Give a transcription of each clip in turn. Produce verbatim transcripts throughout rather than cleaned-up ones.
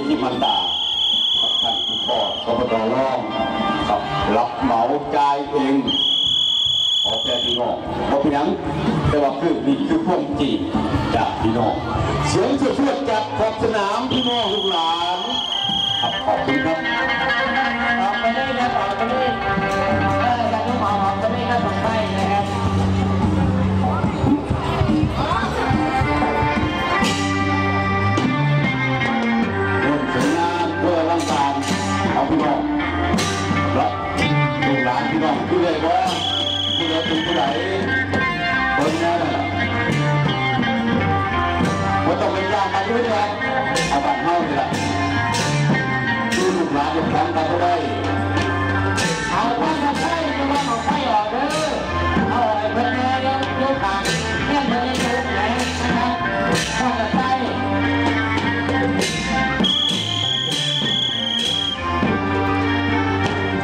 ที่มันตาครับท่านผู้กอง สปต รองครับ รับเหมาจ่ายเอง ขอแปลพี่น้องบ่เป็นหยัง แต่ว่าคือนี่คือความจริงจากพี่น้อง เสียงสวดๆจากขอบสนามพี่น้องลูกหลาน ครับ ขอบคุณครับ ออกไปเลยครับ ออกไปเลย เออ ท่านผู้กอง ออกไปเลยครับ ผมไปนะครับ ร่วมสวยงามเพื่อร่างกายของพี่น้อง และลูกหลานพี่น้องผู้ใดบ่ผู้ใดเป็นผู้ใดเบิ่งแน่นั่นล่ะบ่ต้องไปจ้างมาอยู่นี่ล่ะเอาบ้านเฮานี่ล่ะคือลูกหลานลูกหลานไปบ่ได้ เอาบ้านเราไป เอาออกไปออกเด้อ เอาออกไปเพิ่นแน่เด้อ ลูกหลานเนี่ยมันยังอยู่ไหนนะครับ บ้านเราไป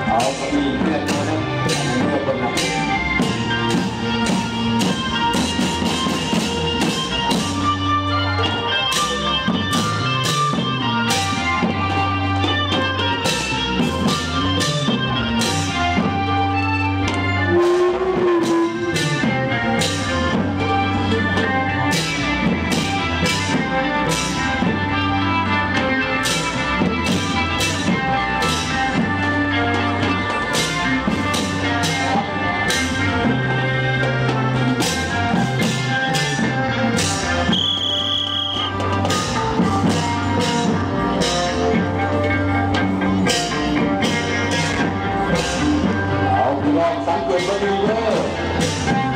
เอาเก้าอี้เพื่อนคนนั้นเพื่อนคนนั้น เอาพี่น้องสังเกตมาดีเด้อ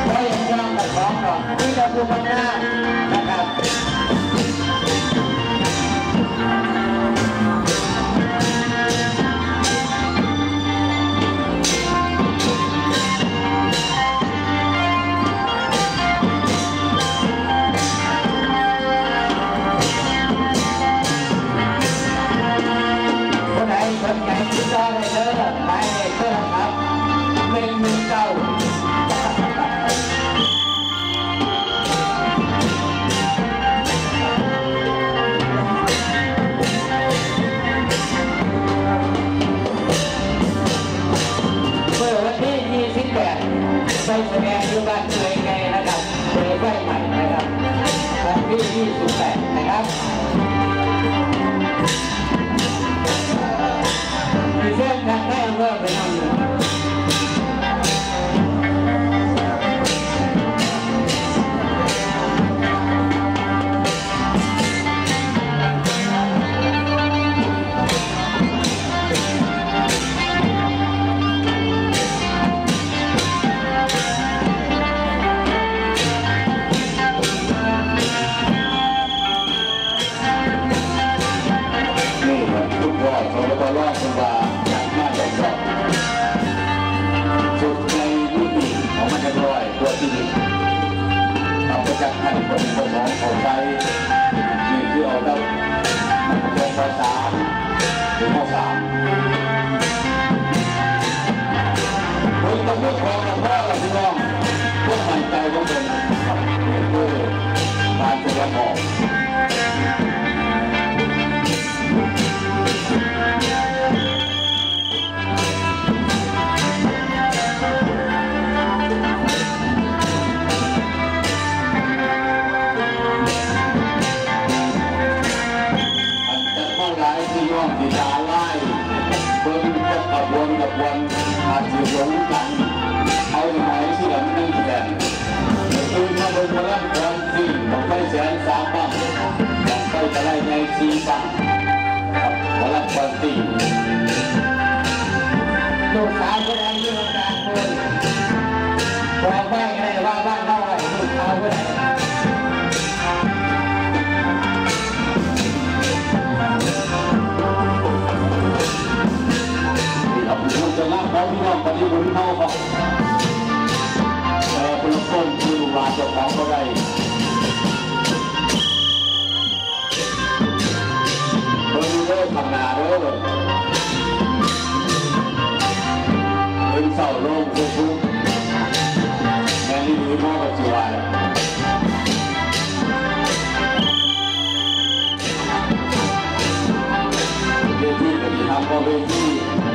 เพราะยังยอมกับของดอกที่เราดูมันหน้านะครับ ผู้ใดสนใจติดต่อได้เด้อ หมายเลขโทรศัพท์ หนึ่งหนึ่งเก้า เมื่อวันที่ยี่สิบแปด ไปแสดงอยู่บ้านเกยไงนะครับ เกยไฟใหม่นะครับ วันที่ยี่สิบแปดนะครับ มีเส้นทางได้เริ่มไปนำ นี่ครับ คุณพ่อ สปต รอง เพิ่นว่าจัดมาจัดสอบ สุดในมิติของมันเรียบร้อย ตัวที่หนึ่ง เอาไปจัดให้คนป.สอง เข้าใจ นี่คือเอาแล้วมันเป็น ป.สาม หรือ ป.สาม เพิ่นต้องมีของกับพ่อกับพี่น้อง พวกมั่นใจของเพิ่น เออ การแสดงออก อันจัดมาหลายที่ย่อมสิตาลาย เบิ่งจักขบวนขบวน อาจสิหลงกัน เอาหน่อยสิละมันแน่น ตื่นมาเบิ่งหมอลำก่อนสิ บั้งไฟแสนสามบั้ง บั้งไฟตะไลใหญ่สี่บั้ง ครับ หมอลำก่อนสิ ลูกสาวผู้ใดอยู่กลางเมือง บอกไว้ก็ได้ว่าบ้านเฮาไว้ลูกสาวผู้ใด เ นาเด้อ เพิ่นเศร้าลงเฟซบุ๊ก แม่นอีหลีบ่ ปัจจุบัน เวทีก็สิทำบ่เวที